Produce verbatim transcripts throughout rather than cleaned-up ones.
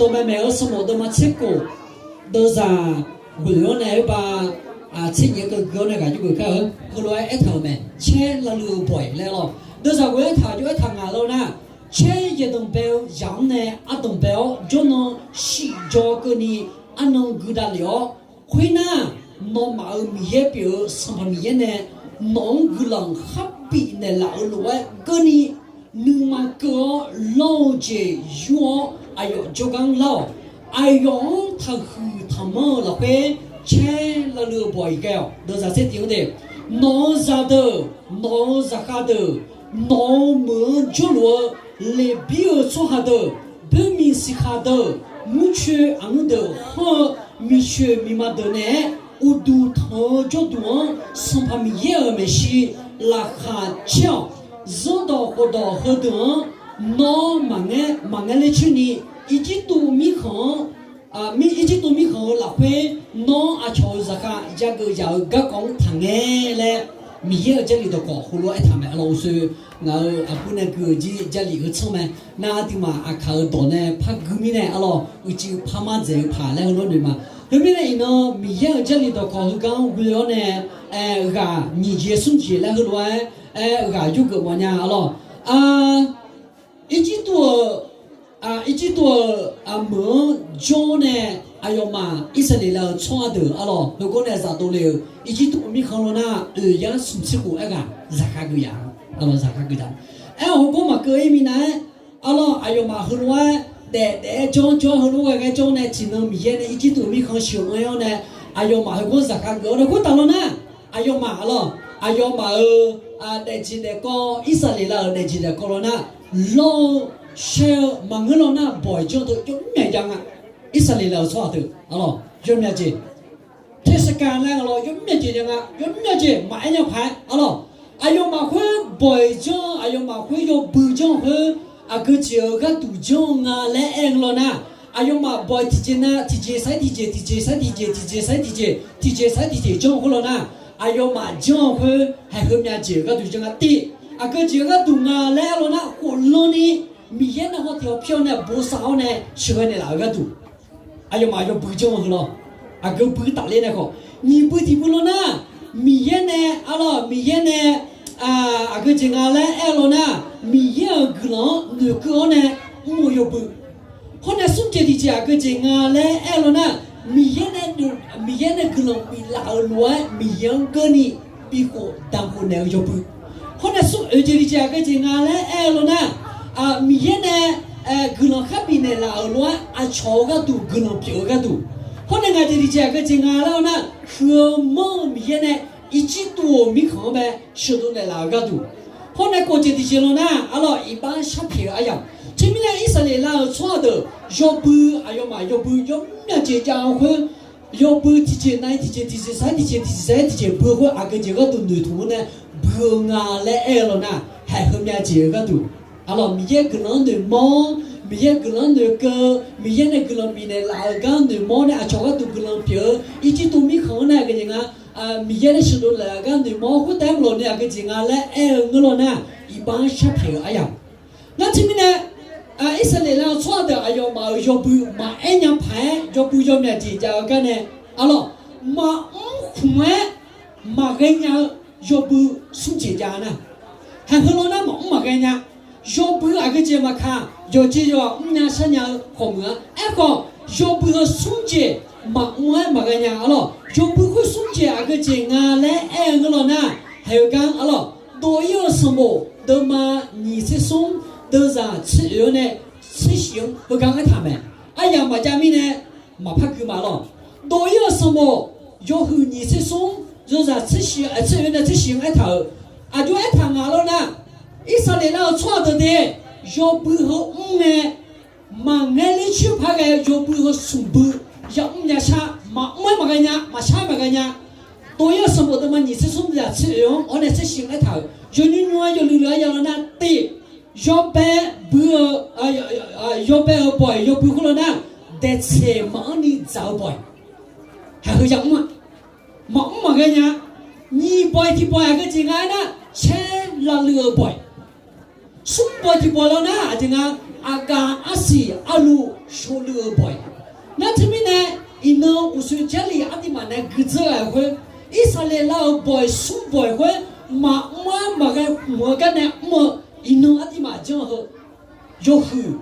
Dawqmaeq maeq-eu sanqbof deuvma tser khof, deuvzaq ghoeq-awr nae oerba tser nyiq-aer keuvgui-awr nae ghaq jawrgeuf kar-eu heulof-aer aertaq-euq mae. Caer lavluiv-eu bawq-iq laer lawr. Deuvzaq ghoeq-aer taq jov-aer taq ngaq lar nar, caer yaeqdanq bae-eu zaq-anr nae ardanq bae-awr jawrnan shif jaw keuvni arnan gui davlef-awr, khoernar, nawmaf-euq Miqyaer pyeuf-eu Sanqpaq Miqyaer nae nawq-anr guiqlanq kharbif naeqlaf-euq lof-aer keuvni nuima keuv-awr lawr-eu jeq yur-awr aqyawf jawrgar lar-awq. Aqyawf-anr taqhuiq taqmanr-eu lafkhoer caer lavluiv-eu bawq-iq ghae-awq. Deuvzaq tser tiq-anr de, nawq-euq zaqdeuq, nawq-euq zaqkhav deuq, nawq-euq meuq-anr jawrluf-eu Leqbir-euq tsawrhaq deuq, boermiq siqkhaq deuq, murcoe aqnmr deuq hawr-eu miqcoeq miqma deuq naeq-aer uqduq tanq-eu jawrduq-anr Sanqpaq Miqyaer-euq maeqshi laqkhaq caer-awq. Zanrdawq khofdawq heudeuq-anr nawr maqngaer, maqngaer ler coer ni, Irjirtuv mirkhanq-anr, Irjirtuv mirkhanq-euq lafkhoer nawr aqcawq-euq zaqkhav jageuf yaf-euq garkawv-anr taqngae laer, Miqyaer-euq Jarlif dawqkawq heulof-aer aertaq mae. Aqlawq uqshoe ngaq-euq aqbur nae gui-euq jir Jarlif heu tsanr mae. Nar aqduimaf aqkaq-euq dawq nae par gui mirnae aqlawq uicuiv par mar dzaeq-eu paq laer heulof-aer noeq ma. Khoermirnae iqnan Miqyaer-euq Jarlif dawqkawq heugar-anr ghoe-awr nae, ghaq nyiq jeq smr jeq laer heulof-aer, ghaq yurgeuf mawfnya aqlawq. Irjirtuv-euq, Irjirtuv-euq meuq-anr jawr-awr nae aqyawfmaf Irsaqleqlav-euq tsawrhaq deuq aqlawq heugawr nae zaqdov le-euq Irjirtuv mirkhanq lawr nar, oeq yar smq tser khof aerghaq zaqkhav geuf yaf-a. Aqlawq zaqkhav geuf yaf-a. Aer-awq heugawr maqkeuv-ir minav-aer, aqlawq aqyawfmaf heulof-aer daef daef-aer jawr jawr heulof-aer ghae ghae jawr nae tiqnan Miqyaer nae Irjirtuv mirkhanq sheuq-anr-awr nae aqyawfmaf heugawr zaqkhav geuf-awr nae khoertaf lawr nar, aqyawfmaf aqlawq aqyawfmaf-euq daefjeq daefkawv Irsaqleqlav-euq daefjeq daefkawv lawr nar, lawr-eu shaer-eu maqngeur lawr nar bawq-iq janr deuq yawmyav jav nga. Irsaqleqlav-euq tsawrhaq deuq aqlawq yawmyav jeq, tersaqkaq laer aqlawq yawmyav jeq jav nga. Yawmyav jeq maqaer nya paq-aer aqlawq, aqyawfmaf khoer bawq-iq janr, aqyawfmaf khoer yawbui janr khoer, aqgeu jeq-euq gharduq janr nga laer aer-eu lawr nar, aqyawfmaf bawq-iq tiqjeq na tiqjeq sar-ir tiqjeq, tiqjeq sar-ir tiqjeq, tiqjeq sar-ir tiqjeq, tiqjeq sar-ir tiqjeq janr khoer lawr nar, aqyawfmaf janr-eu khoer haeq heumyav jeq-euq gharduq janr nga tiq, aqgeu jeq-euq gharduq nga laer aer lawr nar khoflanni Miqyaer nae haw tiq haw pir-awr nae bosav-awr nae sheuqghae naeqlaf-euq gharduq aqyawfmaf yawbui janr-eu heu lawr. Aqgeu bui tafler nae khawf, nyiq bui tiq bui lawr nar, Miqyaer nae aqlawq Miqyaer nae aqgeu jeq nga laer aer-eu lawr nar, Miqyaer-euq guiqlanq-anr noeqkeuv-awr nae mr-eu yawbui. Khoer nae smr jeq tiqjeq aqgeu jeq nga laer aer-eu lawr nar, Miqyaer nae, Miqyaer nae guiqlanq biflaf-euq lof-aer Miqyaer-anr keuvni bikhof damkhof naeq-eu yawbui. Khoer nae smr oeq jeq tiqjeq aqgeu jeq nga laer aer-eu lawr nar, Miqyaer nae guiqlanq khar bifnaeq laf-euq lof-aer aqcawq-eu gharduq guiqlanq pyeuf-eu gharduq. Khoer nae ngaq jeq tiqjeq aqgeu jeq nga laer-awr nar, huiq-eu manr-eu Miqyaer nae Irjirtuv-euq mirkhanq-anr bae sheuqdov naeqlaf-euq gharduq. Khoer nae kov jeq tiqjeq lawr nar, aqlawq iqbax sharpyaeq-eu aryamq. Teumirnae Irsaqleqlav-euq tsawrhaq deuq yawbui, aqyawfmaf yawbui yawmyav jeq jav-eu khoer, yawbui tiqjeq nav-ir tiqjeq, tiqjeq sar-ir tiqjeq, tiqjeq sar-ir tiqjeq bui-eu khoer aqgeu jeq gharduq noeqtmq-awr nae bui-eu nga laer aer-eu lawr nar, haeq heumyav jeq-euq gharduq. Aqlawq Miqyaer guiqlanq-anr noeqmawr-awr, Miqyaer guiqlanq-anr noeqkeuv, Miqyaer nae guiqlanq bifnaeq laf-euq gar noeqmawr-awr nae aqcawq gharduq guiqlanq pyeuf-eu Irjirtuv mirkhanq-anr nae aqgeu jeq nga, Miqyaer nae sheuqdov naeqlaf-euq gar noeqmawr-awr khoertav-aer maqloq ni aqgeu jeq nga laer aer-eu ngeur lawr nar, iqbax-anr sharpyaeq-eu aryamq. Nar teumirnae Irsaqleqlav-eu tsawrhaq deuq aqyawfmaf-euq yawbui maqaer nya paq-aer yawbui yawmyav jeq jav-eu gar nae, aqlawq maqmr khmq-aer maqghae nya-eu yawbui smr jeq jav nar, haeq heu lawr nar maqmr maqghae nya. Yawbui aqgeu jeq maqkaq, yawqjeq yawqghaq mrnya sharnya-eu khawqmuiq-a. Aerkhawf, yawbui heu smr jeq maqmr-aer maqghae nya. Aqlawq yawbui khoer smr jeq aqgeu jeq nga laer aer-eu ngeur lawr nar, haeq-eu gar aqlawq Dov-ir-eu sanqbof deuvma nyiq tser smr, deuvzaq tser oeq-awr nae tser shif-anr heugar aertaq mae. Aryamq maqjav mirnae maqpar gui ma lawq. Dov-ir-eu sanqbof yawhuiq nyiq tser smr, yawzaq tser shif, tser oeq nae tser shif-anr aertaq-euq, aqjox aertaq ngaq lawr nar, Irsaqleqlav-euq tsawrhaq deuq de, yawbui heu mr ngae, maqngaer ler coer par ghae-eu yawbui heu smq bui yamr yashar maqmr-aer maqghae nya, maqshar-aer maqghae nya. Dov-ir-eu sanqbof deuvma nyiq tser smr, yawzaq tser oeq-anr awr nae tser shif-anr aertaq-euq, yawnymr nymr-aer yawluiv luiv-aer ya lawr nar, tiq, yawbae bui-eu, yawbae-euq bawq-iq yawbui khoer lawr nar, daeqtseq maqanr ni dzaq-eu bawq-iq, haeq heu yamr-a. Maqmr maqghae nya. Nyiq bawq-iq tiq bawq-iq aqgeu jeq nga aernar, caer lavluiv-eu bawq-iq. Smr bawq-iq tiq bawq lawr nar aqjeq nga, aqgaf arsiq arluv shawluiv-eu bawq-iq. Nar teumirnae, iqnan uqshoe Jarlif aqduimaf nae guidzeur ghaq-euq khoer, Irsaqleqlav-euq bawq-iq smr bawq-iq khoer, maqmr-ar maqghae hmq-eu gar nae mr-eu, iqnan aqduimaf janr-eu heu yawhuiq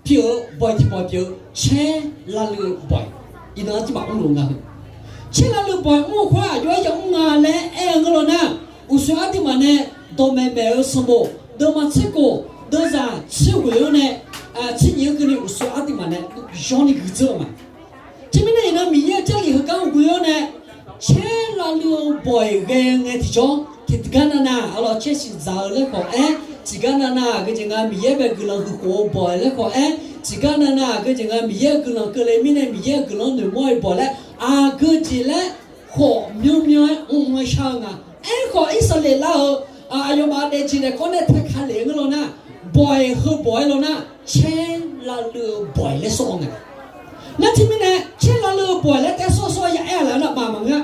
pyeuf-eu bawq-iq tiqbawq pyeuf-eu caer lavluiv-eu bawq-iq, iqnan aqduimaf mrluf nga heu. Caer lavluiv bawq-iq mr-eu khoer aqjox-aer yamr nga laer aer-eu ngeur law nar, uqshoe aqduimaf nae dawqmaeq maeq-eu sanqbof deuvma tser khof deuvzaq tser ghoeq-anr nae, tser nyiq-anr keuvni uqshoe aqduimaf nae yawrni guidzeur-eu ma. Teumirnae iqnan Miqyaer-euq Jarlif heugar ghoe-awr nae, caer lavluiv-eu bawq-iq ghae ngae tiqjawr tiqgar navnav, arlawq caer siq dzaq-eu laer khawf aer, tiqgar navnav aqgeujeq nga Miqyaer bae guiqlanq huiq khof-eu bawq-iq laer khawf aer, tiqgar navnav aqgeujeq nga Miqyaer-euq guiqlanq keuvle mirnae Miqyaer-euq guiqlanq noeqmawr-iq bawq laer aqgeujeq laer khawf myanrmyan-aer mrmyan shar-eu nga. Aerkhawf Irsaqleqlav-euq aqyawfmaf daefjeq daefkawv nae taeqkale-eu ngeur law nar, bawq-iq heu bawq-aer law nar, caer lavluiv-eu bawq-iq laer sawr-eu nga. Nar teumirnae caer lavluiv-eu bawq-iq laer taef sawr sawr ya aer-a laf-anr navmaf maqngeur-a.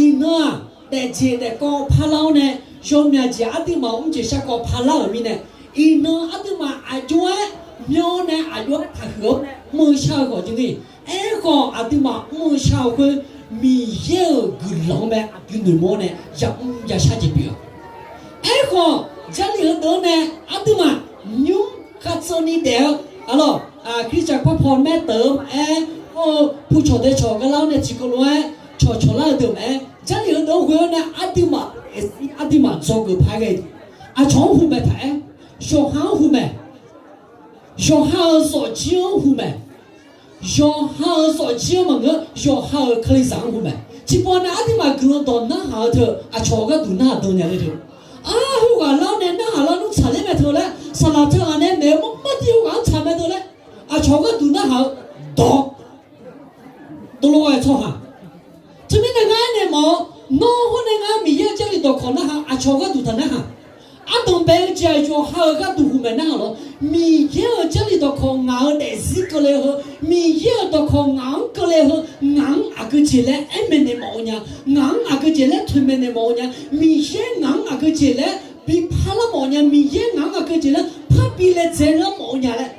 Iqnan-aq, daefjeq daefkawv parlar-awr nae, yawmyaq jeq aqduimaf mr jeq shar kawv parlar-euq mirnae, iqnan aqduimaf aqjox-aer myanr nae aqjox-aer taqhuiq-awr nae mr-eu shar-eu khawf jeq ni, aerkhawf aqduimaf mr-eu shar-eu khoer, Miqyaer-euq guiqlanq-anr bae aqdui noeqmawr-awr nae yamr yashar jeq pyeuf-eu. Aerkhawf Jarlif heudeuq-anr nae aqduimaf nymr khavtseuv ni daef-eu, arlawq, Kalizaq parpaw maer teuq-eu maqaer, hawr-eu pucawq daecawq garlar-awr nae tiqkawv lof-aer cawqcawq lar-eu deuq maqaer, Jarlif heudeuq-anr ghoe-awr nae aqduimaf, aqduimaf dzawgeuf paq-aer ghae, aqcawq-anr hu maeq taq-aer, yawqha-anr hu maeq, yawqha-euq zawqjir-anr hu maeq, yawqha-euq zawqjir-anr maqngeur, yawqha-euq Kalizaq-anr hu maeq. Tiqpawf nae aqduimaf guiqlanq dawq narhaq-eu teu aqcawq-euq gharduq narhaq dan nya le teu. Ar, khoerghaq lar-awr nae narhaq lar nmr tsaqler mae teu laer, saqlaq teughaq nae maeq-eu marmar tiv khoerghaq-anr tsaq mae teu laer, aqcawq-euq gharduq narhaq-eu dawq dovlof-aer tsawrhaq. Teumirnae ngar aernaeq mawf-awr, nawr khoer nae ngar Miqyaer-euq Jarlif dawqkawq narhaq, aqcawq-euq gharduq taq narhaq. Ardanq bae-eu jeq-aq yawqha-euq gharduq hu maeq narhaq lawr. Miqyaer-euq Jarlif dawqkawq ngaq-euq daefzir keuvle heu, Miqyaer-euq dawqkawq ngaq-anr keuvle heu, ngaq-anr aqgeujeq laer aer maeqnaeq mawf-eu nya, ngaq-anr aqgeujeq laer toeqmaeq naeq mawf-eu nya, Miqyaer ngaq-anr aqgeujeq laer bi parlar mawf-eu nya, Miqyaer ngaq-anr aqgeujeq laer parbi laedzae lar mawf-eu nya laer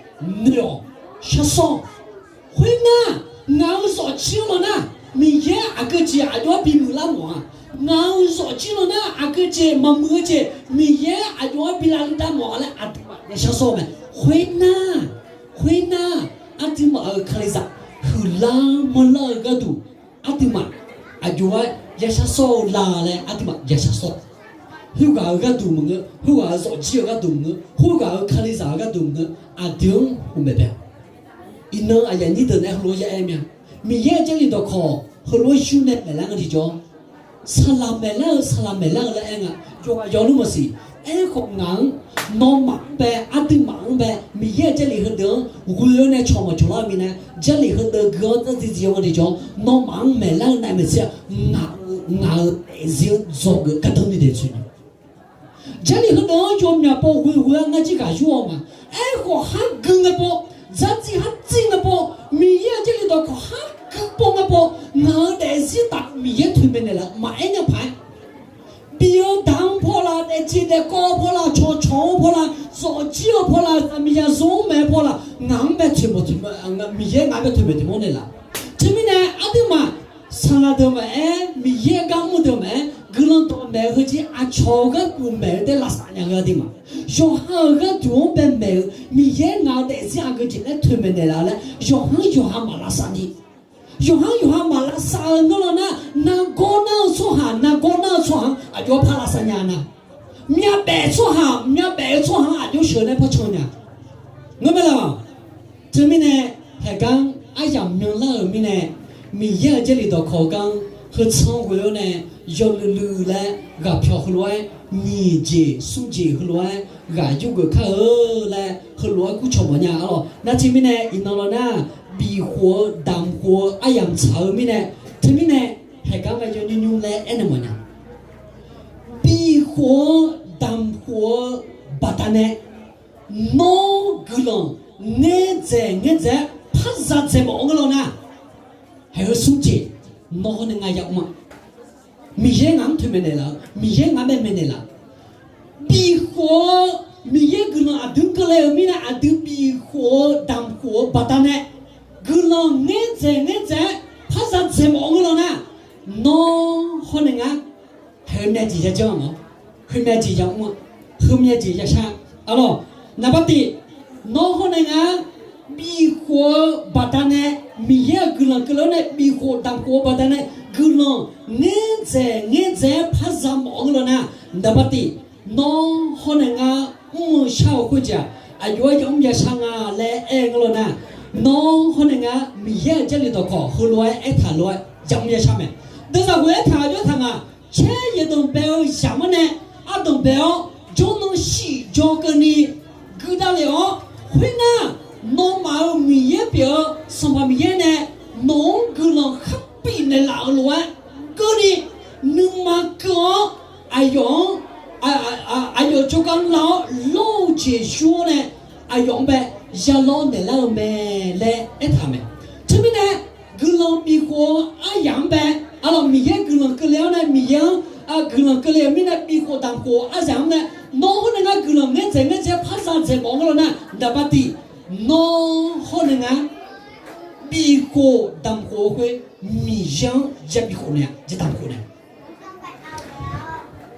noeq-awq, sharsawr-awq. Khoernar, ngaq-euq zawqjir-anr law nar, Miqyaer aqgeujeq aqjox-aer bimuiq lar mawf-a. Ngaq-euq zawqjir law nar, aqgeujeq maqmuiq-eu jeq Miqyaer aqjox-aer bi lavluiv dav mawf-a laer aqduimaf yashar sawr-eu mae. Khoernar, khoernar, aqduimaf-euq Kalizaq huiqlar manrlar-eu gharduq, aqduimaf aqjox-aer yashar sawr-eu la laer aqduimaf yashar sawr. Khoerghaq-euq gharduq maqngeur, khoerghaq-euq zawqjir-euq gharduq maqngeur, khoerghaq-euq Kalizaq-euq gharduq maqngeur, aqdui-anr hu maeq bae-a. Iqnan aqyuif aqnyir deuq naeq-aer heulof-aer ya aer mya. Miqyaer-euq Jarlif dawqkawq heulof-aer yur nae maeqlar nga tiqjawr, saqlaq maeqlar-eu, saqlaq maeqlar-eu laer aer nga. Yawqghaq yaw nmr maqsiq. Aerkhawf ngaq-anr, nawmaf-anr bae, aqduimaf-anr bae, Miqyaer-euq Jarlif heudeuq-anr ghoe-awr nae cawq maqcawq lar-eu mirnae, Jarlif heudeuq gui-anr dzardziv dziv-eu nga tiqjawr, nawmaf-anr maeqlar-eu nae maeqtser-a, ngaq-euq, ngaq-euq daefzir-anr dzawgeuf gardanr ni daeqtsoeq nya. Jarlif heudeuq-anr yawmyaq pov ghoe ghoe-aer ngar jir ghaq yur-awr ma. Aerkhawf khargui ngae pov, dzardziv khardziv ngae pov, Miqyaer-euq Jarlif dawqkawq khargui pov ngae pov, ngaq-euq daefzir taf Miqyaer toeqmaeq naeqlaf maqaer nya paq-aer, bif-eu damq paw laf, daefjeq daefkawv paw laf, cawqcawq-eu paw laf, zawqjir-eu paw laf, zaqmiq zaqzor-anr maeq-eu paw laf, ngaq-anr bae toeqmaeq, Miqyaer ngaq-anr bae toeqmaeq toeqmaeq-anr naeqlaf. Teumirnae aqduimaf, saqlaq deuq maqaer, Miqyaer gar mr deuq maqaer, guiqlanq dawqmaeq-eu heujir aqcawq-euq gharduq maeq-eu taef lavsav nya-eu aqduimaf, yawqha-euq gharduq-anr bae maeq-eu Miqyaer ngaq-euq daefzir aqgeujeq laer toeqmaeq naeqlaf-eu laer yawqha-anr yawqha maq lavsav ni. Yawqha-anr yawqha maq lavsav-eu ngeur law nar, nargawr nar-eu tsawrhaq nargawr nar-eu tsawrhaq-anr aqjox-aer par lavsav nya nar, myavbaef tsawrhaq myavbaef-eu tsawrhaq-anr aqjox sheuq nae par can nya. Ngeur mae laq. Teumirnae, haeqgar-anr aryamq myanlar-euq mirnae, Miqyaer-euq Jarlif dawqkawq gar-anr heutsanr ghoe-awr nae, yawluiv luiv laer ghaqpyawq heulof-aer, nyiq jeq smr jeq heulof-aer ghaq yurgeuf kar-eu laer heulof-aer kurcawq mawf nya-a lawq. Nar teumirnae iqnan law nar, bifkhof-eu damqkhof-eu aryamq tsaq-eu mirnae, teumirnae haeqgar mae yawnymr nymr laer aernaeq mawf nya. Bifkhof-eu damqkhof-eu baqdanae, nawr guiqlanq ngaerdzaeq ngaerdzaeq-aer par za dzaeq mawf-eu ngeur law nar, haeq heu smr jeq nawr hawr nae ngar ya mr-a. Miqyaer ngaq-anr toeqmaeq naeqlaf-eu, Miqyaer ngaq-anr bae maeqnaeq laf. Bifkhof-eu Miqyaer guiqlanq aqdui keuvle-euq mirnae aqdui bifkhof-eu damqkhof-eu baqdanae, guiqlanq ngaerdzaeq ngaerdzaeq-aer par za dzaeq mawf-eu ngeur law nar, nawr hawr nae ngar heumyav jeq ya janr-a mawf, heumyav jeq ya mr-a, heumyav jeq ya shar-a lawq. Naqbar tiq, nawr hawr nae ngar bifkhof-eu baqdanae, Miqyaer-euq guiqlanq keuvle-awr nae bifkhof damqkhof-eu baqdanae, guiqlanq ngaerdzaeq ngaerdzaeq-aer par za mawf-eu ngeur law nar, naqbar tiq, nawr hawr nae ngar mr-eu shar-eu khoerjeq-aq, aqjox-aer ya mr ya shar nga laer aer-eu ngeur law nar, nawr hawr nae ngar Miqyaer-euq Jarlif dawqkawq heulof-aer aertaq lof-aer ya mr ya shar mae. Deuvzaq ghoe aertaq-eu jawr taq nga, caer yaeqdanq bae-eu zaqmanr nae ardanq bae-awr, jawrnan shif jaw keuvni guidav lef-awr, khoernar, nawmaf-euq Miqyaer pyeuf-eu Sanqpaq Miqyaer nae nawq-anr guiqlanq khar bifnaeq laf-euq lof-aer keuvni, nuima keuv-awr, aqyawf-anr, aqyawf jawrgar lar-awr lawr-eu jeq yur-awr nae, aqyawf-anr bae ya lawr naeqlar-eu mae laer aertaq mae. Teumirnae, guiqlanq bifkhof-eu aryaq-anr bae, arlawq Miqyaer guiqlanq keuvle-awr nae, Miqyaer-anr guiqlanq keuvle-euq mirnae bifkhof damqkhof-eu aryaq-anr nae, nawr hawr nae ngar guiqlanq ngaerdzaeq ngaerdzaeq-aer par za dzaeq mawf-eu ngeur law nar, naqbar tiq, nawr hawr nae ngar bifkhof damqkhof-eu khoer, Miqyaer-anr ya bifkhof naeq-a, ya damqkhof naeq-a.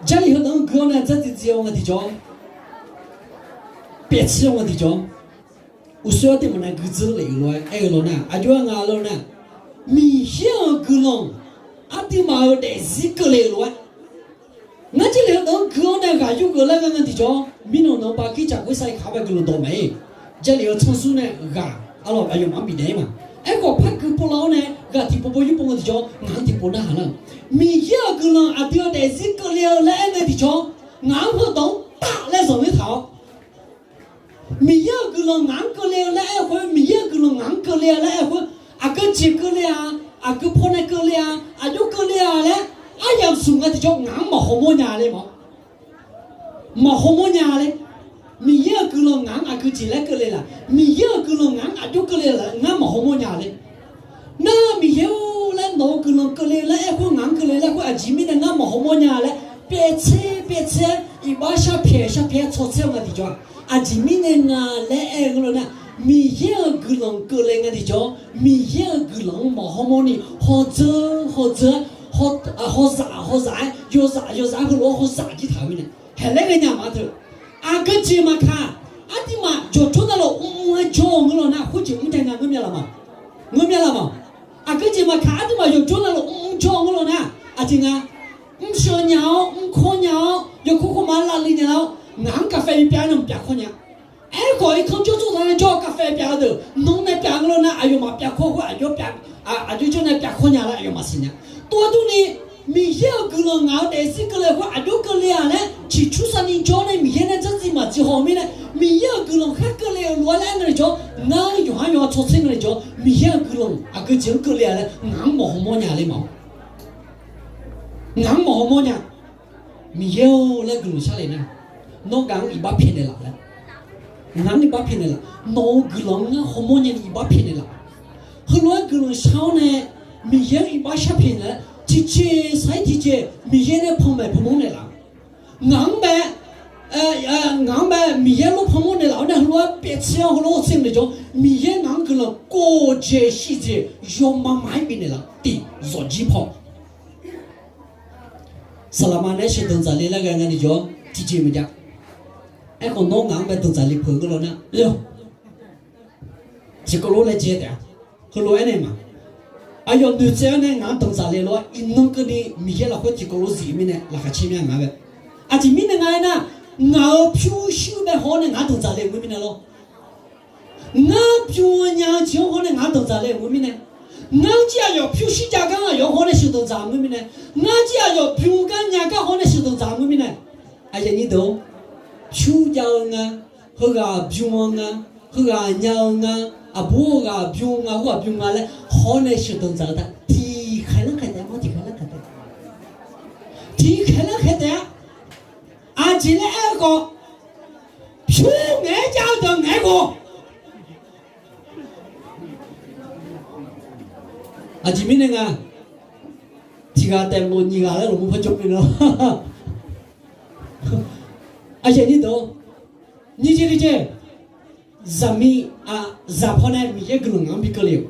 Jarlif heudeuq-anr gui-awr nae dzardziv dziv-awr nga tiqjawr, pyaev tsir-awr nga tiqjawr, uqshoer artiv maqnav gui dzeur lef-euq lof-aer aer-eu law nar, aqjox-aer nga law nar, Miqyaer-euq guiqlanq aqduimaf-euq daefzir keuvle-euq lof-aer, ngar Jarlif heudeuq-anr gui-awr nae ghaq yurgeuf laer ghae nga tiqjawr, mirnan nawq-anr bav kircaq khoer sav-ir kaq-anr bae guiqlanq dawq mae-ir. Jarlif-eu tsanr sur nae ghaq, arlawq aqyawfmaf-anr bifnaeq-ir ma. Aerkhawf par gui pov lar-awr nae ghaq tiqpov pov yur pov nga tiqjawr, ngaq-anr tiqpov narhaq lar-euq, Miqyaer-euq guiqlanq aqdui-euq daefzir keuvle-eu laer aer ngae tiqjawr, ngaq-anr heudawq-anr taf laer zanqler taq-awr, Miqyaer-euq guiqlanq ngaq-anr keuvle-eu laer aer-eu khoer, Miqyaer-euq guiqlanq ngaq-anr keuvle-eu laer aer-eu khoer, aqgeu jeq keuvle-a, aqgeu pawnae keuvle-a, aqjox keuvle-a laer aryamq smq nga tiqjawr, ngaq-anr maqhaw mawrnya le ma. Maqhaw mawrnya le. Miqyaer-euq guiqlanq ngaq-anr aqgeu jeq laer keuvle laf, Miqyaer-euq guiqlanq ngaq-anr aqjox keuvle laf, ngar maqhaw mawrnya le. Nar Miqyaer-or laer nawq-euq guiqlanq keuvle laer aer-eu khoer, ngaq-anr keuvle laer khoer, aqjeq mirnae ngar maqhaw mawrnya laer pyaev tser pyaev tser-aer, iqbax sharpyaeq sharpyaeq-aer tsawrtser-eu nga tiqjawr-aq, aqjeq mirnae nga laer aer-eu ngeur lo nar, Miqyaer-euq guiqlanq keuvle nga tiqjawr, Miqyaer-euq guiqlanq-anr maqhaw mawrni hawdzeur hawdzeur-aer, hawzaf hawzaf-aer, yawzaf yawzaf-aer heulof-aer hawzaf jir taq-eu mirnae, haeq laer ghaenya ma teu. Aqgeu jeq maqkaq, aqduimaf yawqjawr navluf mrmr-aer jawr-eu ngeur lo nar, khoerjeq mr jae nga ngeur mya laf ma. Ngeur mya laf ma. Aqgeu jeq maqkaq, aqduimaf yawqjawr navluf mrmr jawr-eu ngeur lo nar, aqjeq nga, mrsheuq nya-awr, mrkawr nya-awr, yawkawr kawrma lavle nya-awr, ngaq-anr kaqfae bi pyav-aer nawmaf pyavkawr nya. Aerkhawf irkanr jawr tsawrhaq-anr jawr-eu kaqfae pyav-eu deuq nawq-anr nae pyav ngeur lo nar, aqyawfmaf pyavkawr khoer aqjox jawr nae pyavkawr nya laer aqyawfmaf siqnya. Tov-aer durni, Miqyaer-euq guiqlanq ngaq-euq daefzir keuvle-eu khoer aqjox keuvle-aq laer ciqcur sharni jawr nae Miqyaer nae dzardziv maqdziv haw-eu mirnae, Miqyaer-euq guiqlanq khar keuvle-euq lof-aer laer aer-eu nar le jawr, ngar-eu yawqhar yawqha tsawrtser nar le jawr, Miqyaer-euq guiqlanq aqgeu jeq-anr keuvle-aq laer ngaq-anr maqhaw mawrnya le ma. Ngaq-anr maqhaw mawrnya. Miqyaer-or laer guiqlanq sharle nar, nawr gaq-anr iqbax pyaeqnaeq laf laer. Ngaq-anr iqbax pyaeqnaeq laf, nawq-euq guiqlanq-anr ngar hawmawr nyani iqbax pyaeqnaeq laf. Heulof-aer guiqlanq shar-awr nae, Miqyaer-anr iqbax shar pyaeqnaeq laer tiqjeq sar-ir tiqjeq Miqyaer nae panmaeq panmawr naeqlaf. Ngaq-anr bae, ngaq-anr bae Miqyaer lor panmawr naeqlaf-awr nae heulof-aer pyaev tser-awr heulof-aer tser naeq jawr, Miqyaer ngaq-anr guiqlanq kov jeq shif jeq yawma ma-aer bifnaeq laf tiq zawqjir paw. Saqlaqma nae sheuqdanq dzaqle laer ghae nga ni jawr tiqjeq maqjav. Aerkhawf nawr ngaq-anr bae danqdzaq le peuq-eu ngeur lo nar, tiqkawv lof laejae taef-a. Heulof-aer nae ma, aqyawf noeqtsaev-awr nae ngaq-anr danqdzaq le lof-aer iqnan keuvni Miqyaer lafkhoer tiqkawv lof zif-eu mirnae laqkhaq caer mya ngaq-anr bae. Aqjeq mirnae nga aernar, ngaq-euq pyurshuir bae haw-awr nae ngaq-anr danqdzaq le-euq ngeur mirnae lor. Ngar bym-eu nya-eu jeq-anr haw-awr nae ngaq-anr danqdzaq le-euq ngeur mirnae, ngar jir aqyawf pyurshuir jav gar aqyawf haw-awr nae sheuqdanq dzaq-eu ngeur mirnae, ngar jir aqyawf bym gar nya gar haw-awr nae sheuqdanq dzaq-eu ngeur mirnae, aqyuif aqnyir deuq-or, pyur jav-eu nga, heughaq bym-eu nga, heughaq nya-eu nga, aqbur heughaq bym-eu nga, khoerghaq bym-eu nga laer haw-awr nae sheuqdanq dzaq-eu ta tiqkhaeq lanr khaeq taef-a, tiqkhaeq lanr khaeq taef, tiqkhaeq lanr khaeq taef-a. Aqjeq laer aer-eu khawf, pyur ngaeq-aer jav-eu deuq ngaeq-aer khawf, aqjeq mirnae nga, tiqghaq taef lof nyiq ghaq laer lmqmr par jawr pyeuf nar, aqyuif aqnyir deuq-or, Nyiq jeq tiqjeq, zaqmiq, zaq paw nae Miqyaer guiqlanq ngaq-anr bi keuvle-euq.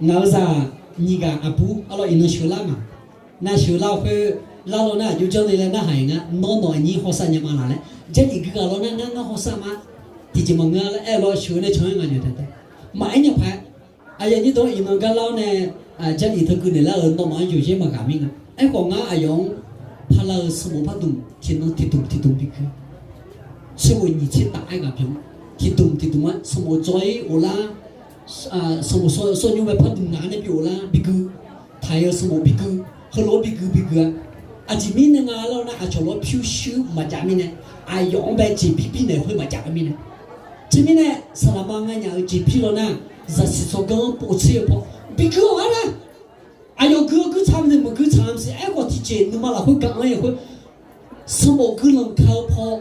Ngaq-euq zaq nyiq ghaq aqbur arlawr iqnan sheuqlar ma. Nar sheuqlar-eu khoer, lar lawr nar aqjox janrle laer narhaq-iq nga. Nawr nawq aqnyir hawsav nya ma laq laer, Jarlif gui ghaq lawr nar ngar ngar hawsav ma. Tiqjeq maqngeur laer aer-eu lawr sheuq-eu nae can-aer nga jeq taef taef. Maqaer nya paq-aer, aqyuif aqnyir deuq-anr iqnan gar lar-awr nae, Jarlif teu gui naeq lar-euq nawmaf-anr yawqyaer maqghaq mir nga. Aerkhawf ngar aqyawf-anr parlar-eu sanqbof pardmq tiqnan tiqdmq tiqdmq bi gui. Sanqbof nyiq tser taf-aer ghaq byan. Tiqdmq tiqdmq-aer sanqbof dzaw-ir of lar, sanqbof sawv nymr bae pardmq ngaq-anr nae bi of lar bi gui. Taq-eu sanqbof bi gui. Heulof-aer bi gui bi gui-a. Aqjeq mirnae nga lar-eu nar, aqcawq lawr pyurshuir maqjav mirnae, aqyawf-anr bae jeqbir birnaeq khoer maqjav-eu mirnae. Teumirnae saqlaqma nganyaf-euq jeqbir lawr nar, zaqsiq tsawrganr povtser-eu paw bi gui-awq gar nar, aqyawf gui-eu guirtsaq maqgui tsaq-a maqsiq. Aerkhawf tiqjeq nuima lafkhoer ga-anr-eu khoer, sanqbof guiqlanq ka-eu paw,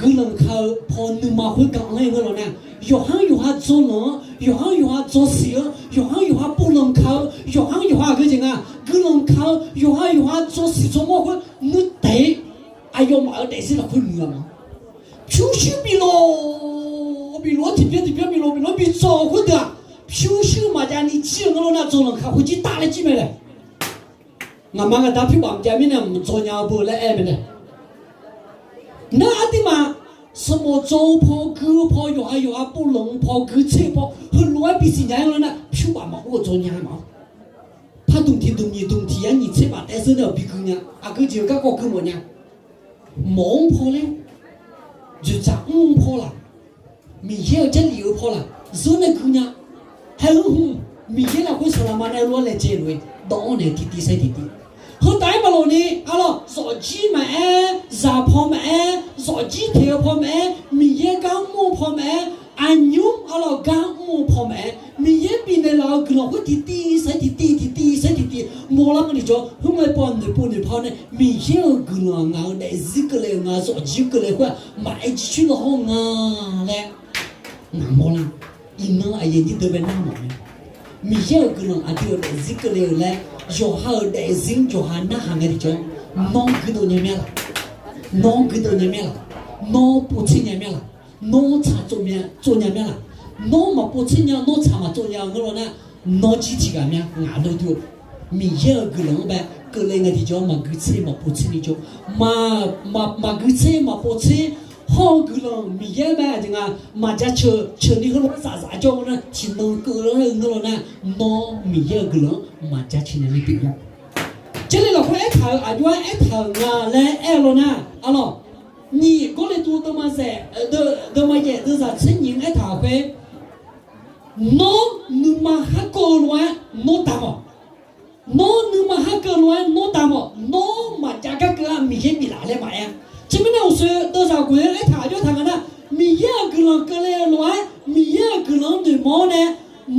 guiqlanq ka-eu paw nuima khoer ga-anr-eu ngeur lawr nar, yawqha-anr yawqha dzawlanq-anr, yawqha-anr yawqha dzawsiq-anr, yawqha-anr yawqha povlanq ka-eu, yawqha-anr yawqha geujeq nga, guiqlanq ka-eu, yawqha yawqha dzawsiq dzawmawr khoer nuitaeq-ir, aqyawfmaf-euq daefzir lafkhoer muiq-a ma. Pyurshuir biflof, biflof-anr tiqbyan tiqbyan biflof biflof-anr bi dzawq-eu khoerdeuq-aq, pyurshuir maqjav ni jir-eu ngeur lawr nar, dzawlanq ka khoer jir taf laer jir mae laer. Ngaqma ngaqda pyur baf maqjav mirnae maqdzaw nya-eu beu laer aer mae nae. Nar aqduimaf sanqbof dzaw-eu paw, gui-eu paw, yawqha yawqha povlanq-eu paw, guitser-eu paw, heulof-aer bisiq nya-aer lawr nar, pyur baf maqghof-eu dzaw nya ma. Pardmq tiqdmq nyiq dmq tiq yar nyiq tser baf taef zeur nae-awq bi gui nya. Aqgeu jeq-eu garkawv gui mawf nya. Mawf-anr paw laer, dzoeqdzaq mr-eu paw laq, Miqyaer-euq Jarlif-eu paw laq, zeur nae gui nya. Haer-eu hmq, Miqyaer lafkhoer saqlaqma nae lof-aer laejae lof-aer dawv-awr naeq tiqtiv saer tiqtiv. Heu taf-aer maqloq ni, arlawr, zawfjir maqaer, zaq paw maqaer, zawfjir teq-eu paw maqaer, Miqyaer gar mr-eu paw maqaer, aqnymr arlawr gar mr-eu paw maqaer, Miqyaer bifnaeq laf-euq guiqlanq khoer tiqtiv saer tiqtiv, tiqtiv saer tiqtiv mawrlar nga tiqjawr, khoerngae paw noeqpov noeqpar-awr nae, Miqyaer-euq guiqlanq ngaq-euq daefzir keuvle-euq, ngaq-euq zawfjir keuvle khoer-aq, maqaer jircoer lawr hawr nga laer ngaq mawrlar. Iqnan aqyuif aqnyir deuq bae nar mawf mae. Miqyaer-euq guiqlanq aqdui-euq daefzir keuvle-euq laer, yawqha-euq daefzir yawqha narhaq ngae tiqjawr, nawr guirdeuv nya mir-a laq? Nawr guirdeuv nya mir-a laq? Nawr povtser nya mir-a laq? Nawr tsaq tsov nya mir-a laq? Nawr maqpov tser nya, nawr tsaq maqtsov nya-eu ngeur lawr nar, nawr jir tiqghaq mya ngaq dawrdur-eu. Miqyaer-euq guiqlanq-anr bae keuvle ngae tiqjawr, maqgui tser maqpov tser ni jawr, maqgui tser maqpov tser hawr-eu guiqlanq Miqyaer-anr bae aqjeq nga maqjaceuq ceuq ni heulof-aer zafzaf jawr-eu nar, tiqnan keuvlar-eu ngeur lawr nar, nawr Miqyaer-euq guiqlanq-anr maqjaceuq nya ni pyeuf nya. Jarlif lafkhoer aertaq-euq aqjox-aer aertaq-euq nga laer aer-eu lawr nar, arlawr, nyiq Gawrliqtu deuvma yaef deuvzaq tser nyiq-anr aertaq-euq khoer, nawr nuima kharkeuv-eu lof-aer nawr damq-awq. Nawr nuima kharkeuv lof-aer nawr damq-awq. Nawr maqjav gar keuv-a, Miqyaer biflaf laer maqaer-a. Teumirnae uqshoe deuvzaq ghoeq-anr aertaq aqjox taq nga nar, Miqyaer-euq guiqlanq keuvle-eu lof-aer Miqyaer-euq guiqlanq-anr noeqmawr-awr nae,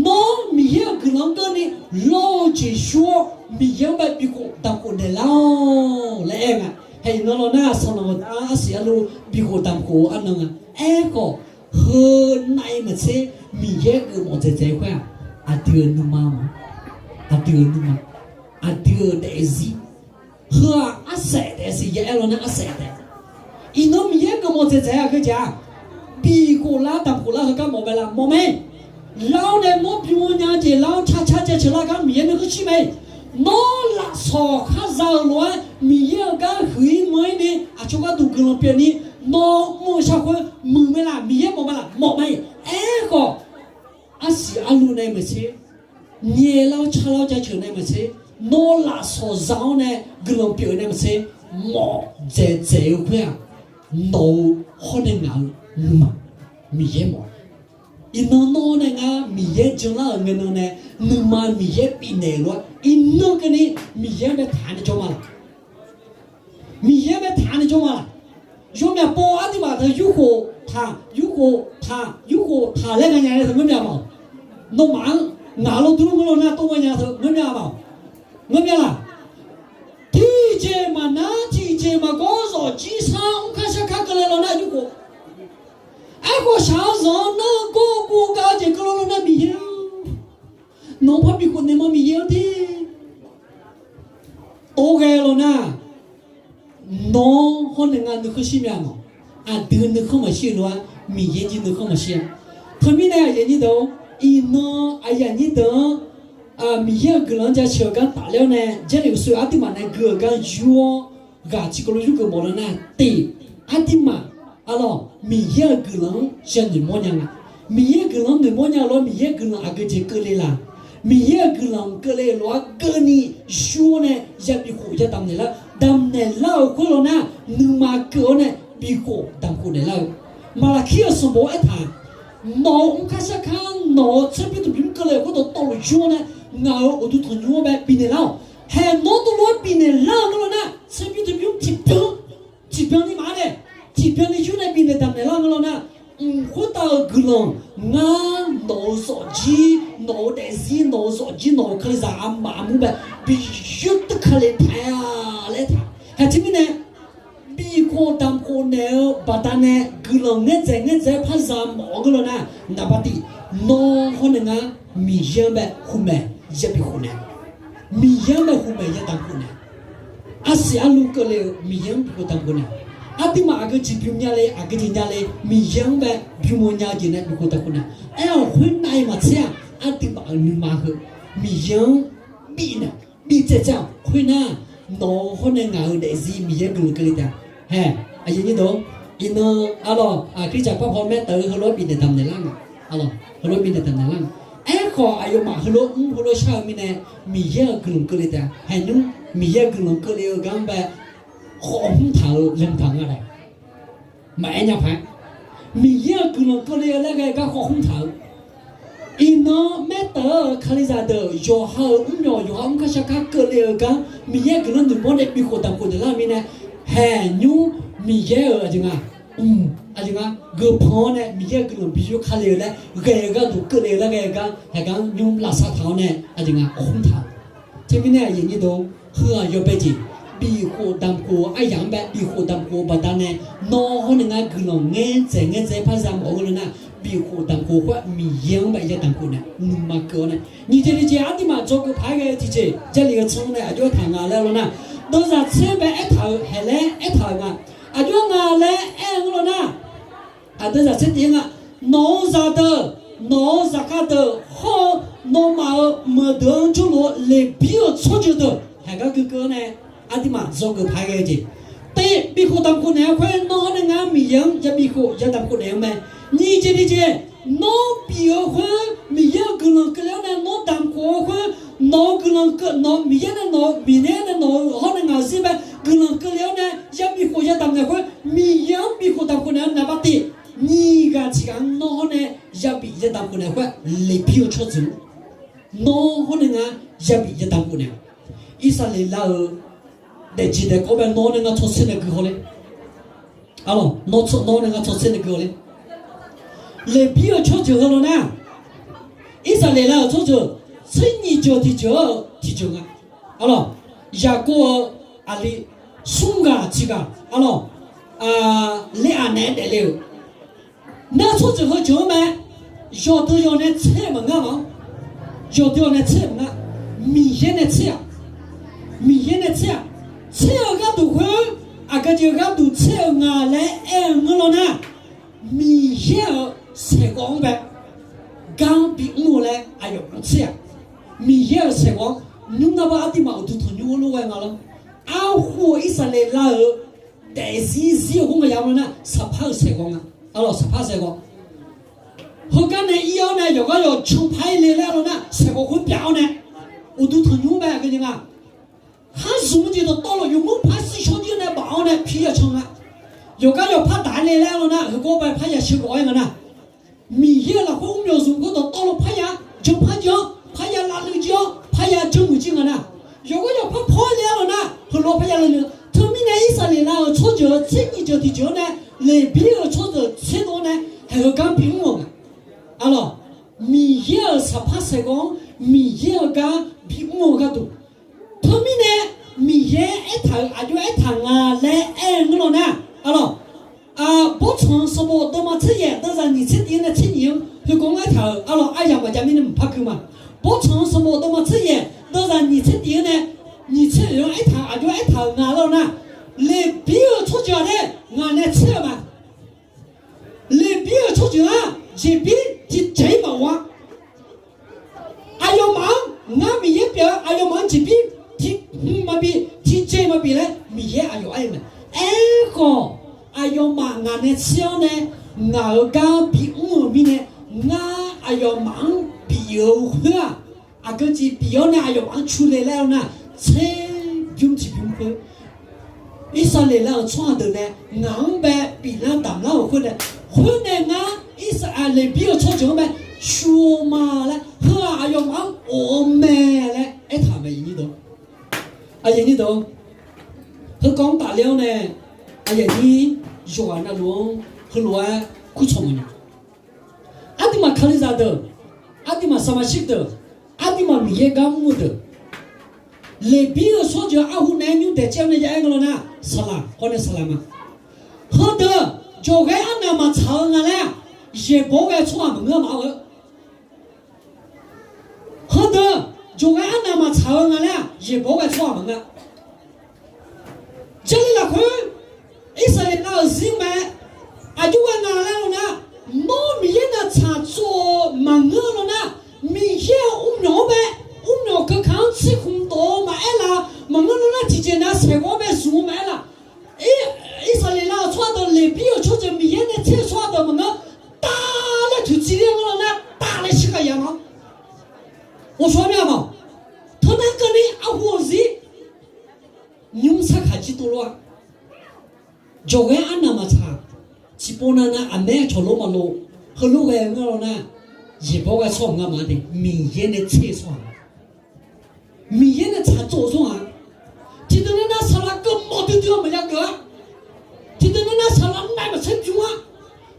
nawr Miqyaer-euq guiqlanq-anr keuvni lawr-eu jeq shur-awr, Miqyaer-anr bae bikhof damqkhof naeqlar-awq laer aer-eu nga. Haeq iqnan lawr nar, sanqlanq ghawqdar arsiq arlu bikhof damqkhof-eu arnan nga. Aerkhawf, heu nav-iq maqtser Miqyaer geufmawf dzaeqdzaeq-eu khoer-aq, aqdui-euq nuima ma. Aqdui-euq nuima, aqdui-euq daefzir, heu-aq arsaef taef siq ya aer lawr nar arsaef taef. Iqnan Miqyaer geufmawf dzaeqdzaeq-a geujeq-aq, bikhof lar damqkhof lar heugar mawf mae laf? Mawf mae. Lar-awr nae nawr bym nya jeq lar-awr car car jaceuq lar gar Miqyaer nuikhanr shir mae. Nawr lafsawq khar za-euq lof-aer Miqyaer-euq gar huiq-ir manr-ir ni aqcawq gharduq guiqlanq pyeuf ni, nawr mr-eu shar khoer muiq mae laf? Miqyaer mawf mae laf? Mawf mae. Aerkhawf, arsiq arlu nav-iq maqtser, nyaelar-awr carlar-awr jaceuq nav-iq maqtser, nawr lafsawq za-awr nae guiqlanq pyeuf-eu nav-iq maqtser, mawf dzaeqdzaeq-eu khoer-aq, nawq-eu hawr nae ngaq-eu nuima Miqyaer mawf-a. Iqnan nawr nae ngar Miqyaer janlar-euq ngae nan nae, nuima Miqyaer bifnaeq-euq lof-aer iqnan keuvni Miqyaer-anr bae taq-a nae jawr ma laq? Miqyaer-anr bae taq-a nae jawr ma laq? Yawmyaq pov aqduimaf teu yurkhof taq, yurkhof taq, yurkhof taq laer nganyaf nae teu ngeurmya ma-awq. Nawmaf-anr ngaq lawr durur ngeur lawr nar tov nganyaf teu ngeurmya ma-awq. Ngeurmya laq? Tiqjeq maqnar tiqjeq maqgawr zawqjir sar mr kar shar kar keuvle lawr nar yurkhof. Aerkhawf shaq-eu zanq-anr nar-eu gawr-eu guvgav-eu jeq keuvle lawr nar Miqyaer-a. Nawq-anr par bikhof naeq ma Miqyaer-anr te. Tov ghae lawr nar, nawr hawr nae ngar nuikhanr shir mya mawf. Aqdui nuikhanr maqshir-eu lof-aer, Miqyaer jir nuikhanr maqshir-a. Teumirnae aqyuif aqnyir deuq-or, iqnan aqyuif aqnyir deuq-anr Miqyaer-euq guiqlanq-anr jaceuq-eu gar tafler-awr nae Jarlif uqshoe aqduimaf nae gui-eu gar yur-awr ghaq tiqkawv lof yurgeuf mawf-eu nar, tiq, aqduimaf arlawr Miqyaer-euq guiqlanq-anr ya noeqmawr nya nga. Miqyaer-euq guiqlanq-anr noeqmawr nya-eu lof-aer Miqyaer-euq guiqlanq aqgeu jeq keuvle la? Miqyaer-euq guiqlanq keuvle-euq lof-aer keuvni yur-awr nae ya bifkhof ya damqnaeq lar, damqnaeq lar-euq khoerlof nar, nuima keuv-awr nae bifkhof damqkhof naeq lar-eu. Maqlaqkir-euq sanqbof aertaq, nawq-euq mrkar sarkar nawq-euq tserbymr taqbymr keuvle-euq khoerdawq tawvluf yur-awr nae, ngaq-euq uqduq tanqnymr-anr bae bifnaeq lar-awq. Haeq nawr dovlof-aer bifnaeq lar-eu ngeurlawr nar, tserbymr taqbymr tiqbyan tiqbyan ni maqaer nae, tiqbyan ni yur nae bifnaeq damqnaeq lar-eu ngeurlawr nar, mq khoertav-euq guiqlanq ngar nawq-euq zawqjir, nawq-euq daefzir, nawq-euq zawqjir, nawq-euq kalizaq armaf armur bae bi yur teuka le taef-a laer taq. Haeq teumirnae bifkhof damqkhof naeq-eu baqdanae guiqlanq ngaerdzaeq ngaerdzaeq-aer par za mawf-eu ngeurlawr nar, naqba tiq, nawr hawr nae ngar Miqyaer-anr bae khof maeq ya bifkhof naeq, Miqyaer-anr bae khof maeq ya damqkhof naeq. Arsiq arlu keuvle-eu Miqyaer-anr bifkhof damqkhof naeq. Aqduimaf aqgeu jeq bym nya le, aqgeu jeq nya le, Miqyaer-anr bae bym-eu nya-eu jeq nae bifkhof damqkhof naeq. Aer-awq khoernav-iq maqtser-aq, aqduimaf-euq nuima heu Miqyaer-anr bifnaeq, bif tsaev tsaev-awq. Khoernar, nawq-euq hawr nae ngaq-euq daefzir Miqyaer guiqlanq keuvle taef-a. Haeq, aqyuif aqnyir deuq-or, iqnan arlawr, Aqkirtsaq parpaw maertaq-eu heulof-aer bifnaeq damqnaeq lar nga. Arlawr, heulof-aer bifnaeq damqnaeq lar nga. Aerkhawf, aqyawfmaf heulof mr heulof shar-eu mirnae, Miqyaer-euq guiqlanq keuvle taef-a. Haeqnymr Miqyaer-euq guiqlanq keuvle-eu gar-anr bae khawf hmr taq-eu laeqhmq taq nga laer maqaer nya paq-aer, Miqyaer-euq guiqlanq keuvle-eu laer ghae gar khawf hmr taq-eu. Iqnan maertaq-eu kalizaq deuq yawqha-euq mrmyawq yawqha mrkar shar kar keuvle-eu gar Miqyaer-euq guiqlanq noeqmawr nae bifkhof damqkhof naeq lar-eu mirnae, haeqnymr Miqyaer-euq aqjeq nga, mq, aqjeq nga, geuqpanq-awr nae Miqyaer-euq guiqlanq bi yur ka le-eu laer ghae-eu gharduq keuvle-eu laer ghae-eu gar haeq gar nymr lavsav taq-awr nae aqjeq nga khawf hmr taq-eu. Teumirnae aqyuif aqnyir deuq, heu-aq yawbae jeq, bifkhof damqkhof-eu aryaq-anr bae bifkhof damqkhof-eu baqdanae, nawr hawr nae ngar guiqlanq ngaerdzaeq ngaerdzae-aer par za mawf-eu ngeurlawr nar, bifkhof damqkhof khoer-aq Miqyaer-anr bae ya damqkhof naeq, nuima keuv-awr nae. Nyiq jeq tiqjeq aqduimaf dzawgeuf paq-aer ghae-eu tiqjeq, Jarlif-eu tsanr nae aqjox-aer taq nga laer lawr nar, danzaq tser bae aertaq-euq haeq laer aertaq-euq nga. Aqjox nga laer aer-eu ngeurlawr nar, aqdui zaqtser tiq-aer nga, nawq-euq zaqdeuq, nawq-euq zaqkhav deuq hawr-eu nawmaf-euq meuqdeuq-anr jawrluf-eu Leqbir-euq tsawrjeuq deuq haeq gar guikeuv-awr nae, aqduimaf dzawgeuf paq-aer ghae-eu jeq. Tiq, bifkhof damqkhof naeq-eu khoer nawr hawr nae ngar Miqyaer-anr ya bifkhof ya damqkhof naeq-eu mae. Nyiq jeq tiqjeq, nawr bif-eu khoer Miqyaer-euq guiqlanq keuvle-awr nae nawr damqkhof-eu khoer, nawq-euq guiqlanq keuv nawq Miqyaer nae nawq-eu Miqyaer nae nawq-euq hawr nae ngaq-euq zir bae guiqlanq keuvle-awr nae ya bifkhof ya damqnaeq khoer, Miqyaer-anr bifkhof damqkhof naeq-eu naqba tiq, nyiq ghaq tiq ghaq-anr nawr hawr nae ya bif ya damqkhof naeq khoer, Leqbir-eu tsawrjeuq-anr nawr hawr nae ngar ya bif ya damqkhof naeq. Irsaqleqlav-euq daefjeq daefkawv bae nawr nae ngar tsawrtser nae gui haw ler. Arlawr, nawr tsawr nawr nae ngar tsawrtser nae gui haw ler. Leqbir-euq tsawrjeuq heulof nar, Irsaqleqlav-euq tsawrjeuq tser nyiq jeuq tiqjeuq-eu tiqjeuq nga. Arlawr, Yaqkov-eu aqli smr ghaq tiq ghaq arlawr, ler-aq naeq-aer daefle-euq. Nar tsawrjeuq heu jeuq-anr mae, yawqdeuq yawq nae tser-eu maqngeur-a. Yawqdeuq yawq nae tser-eu maqngeur, Miqyaer nae tser-aq. Miqyaer nae tser-aq. Tser-eu gharduq khoer, aqgeujeq gharduq tser-eu nga laer aer-eu ngeurlawr nar, Miqyaer-euq saeqghawv-anr bae gar bimr-eu laer aqyawf-anr tser-aq. Miqyaer-euq saeqghawv-anr nymr nar bar aqduimaf uqduq tanqnymr-anr lof ghae nga lawr. Arhu-eu Irsaqleqlav-euq daefzir zir-eu khoer nga ya lawr nar, saqpar-euq saeqghawv nga. Arlawr, saqpar saeqghawv. Heugar nae ir-awr nae yawqgar yawq can par-ir le laer lawr nar, saeqghawv khoer pyav-awr nae uqduq tanqnymr-anr bae aqgeujeq nga. Khar zmq-eu jeq dawqtawvluf yawqmur par shir shawr jir-awr nae baf-awr nae pi ya can nga. Yawqgar yawq par daq-aer le laer lawr nar, heugawr bae parya sheuqgawf-aer nga nar, Miqyaer-euq lafkhoer mr myawq zmq khoer dawqtawvluf parya janpar jir-awr, parya lavluiv jir-awr, parya janmuiq jir nga nar, yawqgar yawq par paw-aer le-a lawr nar, heulof-aer parya lavluiv. Teumirnae Irsaqleqlav-euq tsawrjeuq-eu tser nyiq jeuq tiqjeuq-anr nae Leqbir-euq tsawrjeuq tserdov-awr nae haeq heugar bimr-euq nga. Arlawr, Miqyaer-euq saqpar saeqghawv-anr Miqyaer-euq gar bimr-eu gharduq, teumirnae Miqyaer aertaq-euq aqjox aertaq nga laer aer-eu ngeurlawr nar, arlawr, bawrtsanq-eu sanqbof deuvma tser yaef deuvzaq nyiq tser tiq-anr nae tser nyiq-anr heugawr-anr aertaq-euq arlawr, aryamq maqjav mirnae mqpar gui ma. Bawrtsanq-eu sanqbof deuvma tser yaef deuvzaq nyiq tser tiq-anr nae nyiq tser oeq-anr aertaq aqjox aertaq-euq nga laer lawr nar, Leqbir-euq tsawrjeuq-aq tae ngaq nae tser-eu ma. Leqbir-euq tsawrjeuq-aq jeqbir tiqjeq-ir maqghof-a. Aqyawfmaf-anr ngar Miqyaer pyeuf-eu aqyawfmaf-anr jeqbir tiqhmq maqbif tiqjeq maqbif laer Miqyaer aqyawf aer-eu mae. Aerkhawf, aqyawfmaf ngaq nae tser-awr nae ngaq-euq gar bimr-euq mirnae, ngar aqyawfmaf-anr bif-eu khoer-aq, aqgeu jeq bif-awr nae aqyawfmaf-anr cu le laer-awr nar, tser bymr tiqbymr khoer Irsaqleqlav-euq tsawrhaq deuq nae ngaq-anr bae biflar damq lar-euq khoer nae, khoer nae ngar Irsaq-, Leqbir-euq tsawrjeuq-anr bae cu-eu ma laer, heu-aq aqyawfmaf-anr of-eu mae laer aertaq-euq mae. Heukawv-anr tafler-awr nae, aqyuif aqnyir yawqghaq navluf-anr heulof-aer kurcawq mawfnya. Aqduimaf kalizaq deuq, aqduimaf สมาชิก deuq, aqduimaf Miqyaer gar mr-eu deuq, Leqbir-euq tsawrjeuq arhu naeq-aer nymr daeq caev-awr nae ya aer nga law nar, saqlaq hawr nae saqlaq ma. Heudeuq jawqghaer arnavmaqtsaq-eu nga laer-aq, yaeqbawq-awr ghae tsawrhaq maqngeur ma-eu. Heudeuq jawqghaer arnavmaqtsaq-eu nga laer-aq, yaeqbawq-awr ghae tsawrhaq maqngeur. Jarlif lafkhoer Irsaqleqlav-euq zir mae. Aqjox ghae nga laer law nar, nawr Miqyaer nae tsaqtsov-eu maqngeur law nar, Miqyaer-euq mrmyawq-anr bae, mrmyawq keuka-anr tsirkhmq dov-eu maqaer laf, maqngeur law nar tiqjeq nav saeqghaw-anr bae zmq-eu maqaer laf. Irsaqleqlav-euq tsawrhaq deuq, Leqbir-euq tsawrjeuq, Miqyaer nae tser-eu tsawrhaq deuq maqngeur, tavlaer toeqciv ler-anr law nar tavlaer shirkhav ya ma. Ghawqshawq-aer mya ma. Teunav keuvni arhu-euq zir nymr sarkaq jir tov lof-a. Jawqghaer arnavmaqtsaq, tiqpov navnav aqmaer cawq lof maqlof, heulof ghae-eu nga law nar, yaeqbawq-awr ghae tsawrhaq maqngeur ma de, Miqyaer nae tser-eu tsawrhaq, Miqyaer nae tsaqtsov-eu tsawrhaq. Tiqdeuq nar nar saqlaq geufmawf duidui-eu maqya geuf-a. Tiqdeuq nar nar saqlaq nav-aer maqtser bymr-a.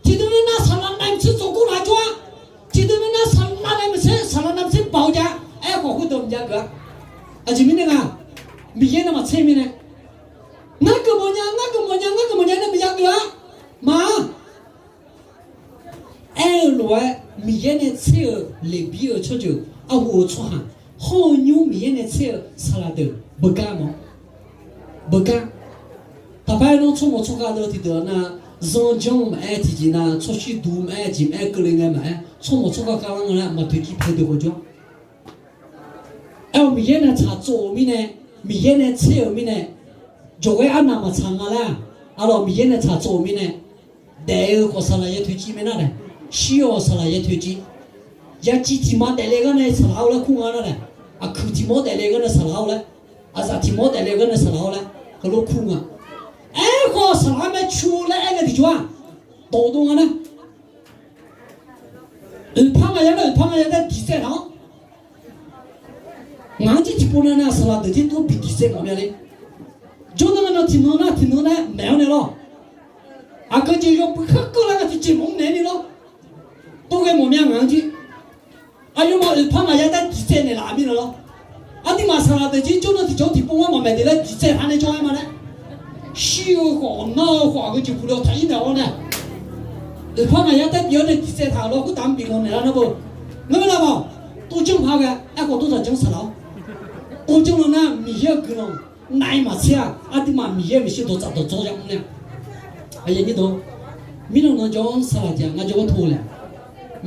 Tiqdeuq nar nar saqlaq nav-aer maqtser tsawqgor laf jawr-a. Tiqdeuq nar nar saqlaq nav-aer maqtser, saqlaq nav-aer maqtser baoq jav-a. Aerkhawf khoerdeuq maqya geuf-a. Aqjeq mirnae nga, Miqyaer nae maqtser mirnae, ngar geufmawf nya, ngar geufmawf nya, ngar geufmawf nya nae maqya geuf-a. Maq-a. Aer-eu lof-aer Miqyaer nae tser-euq Leqbir-euq tsawrjeuq arhu-eu tsawrhaq, hawr-eu nymr Miqyaer nae tser-eu saqlaq deuq beugar mawf. Beugar. Taqpar-aer nawr tsawrmawq tsawrkhav deuq tiqdeuq nar, zanrjanr maqaer, tiqjeq nar tsawrshir duq maqaer, jeq maqaer, keuvle ngae maqaer, tsawrmawq tsawrkhav khavlar nga laer maqtoeq jir paedoeq ghawqjawr. Aer-awq Miqyaer nae tsaqtsov-euq mirnae, Miqyaer nae tser-euq mirnae, jawqghaer arnavmaqtsaq nga laer-aq, aqlawq Miqyaer nae tsaqtsov-euq mirnae, daef-eu khawf saqlaq ya toeqciv mae nar dae, shir-awq saqlaq ya toeqciv. Yaciv tiq ma daefle gar nae saqlaq-awr laer kur nga nar dae, aqkuiq tiq mawr daefle gar nae saqlaq-awr laer, aqzaf tiq mawr daefle gar nae saqlaq-awr laer, heulof kur nga. Aerkhawf saqlaq-awr mae cu laer aer ngae tiqjawr-aq, dawqdov nga nar. Oeqpar maqya nar oeqpar maqya tae diqtsaev taq-awr, ngaq-anr jir tiqpov nav nar saqlaq deuq jir tov bi diqtsaev mawf mya le. Jawrnan nan tiqnan nar tiqnan nar maeq-awr nae lawr. Aqgeu jeq yawpuiv kharkeuv lar nga tiqjeq mawf-anr naeq-aer ni lawr. Tov ghae mawf mya ngaq-anr jir. Aqyawfmaf oeqpar maqya tae diqtsaev naeqlaf-euq mirnae lawr. Aqduimaf saqlaq deuq jir jawrnan tiqjawr tiqpov-anr maqmaeq deuq laer diqtsaev ha nae jawr-aer ma laer. Shir-eu khawf, nar-eu khawf, aqgeu jeq puq le-awr taq-ir naeq-awr nae, oeqpar maqya tae bif-awr nae diqtsaev taq-euq lawr khoertav-anr bif lan naeqlar nar beu. Ngar nar ma, tov janr paq-aer ghae aerkhawf tov taq janr saqlaq-awr, tov janr lan nar Miqyaer-euq guiqlanq nav-ir maqtser-aq, aqduimaf Miqyaer-euq maeqshi dawqtsaf dawqdzawr ya mr nae-a. Mirnan nan jawr-anr saqlaq jeq-aq ngar jawr-anr tov laer,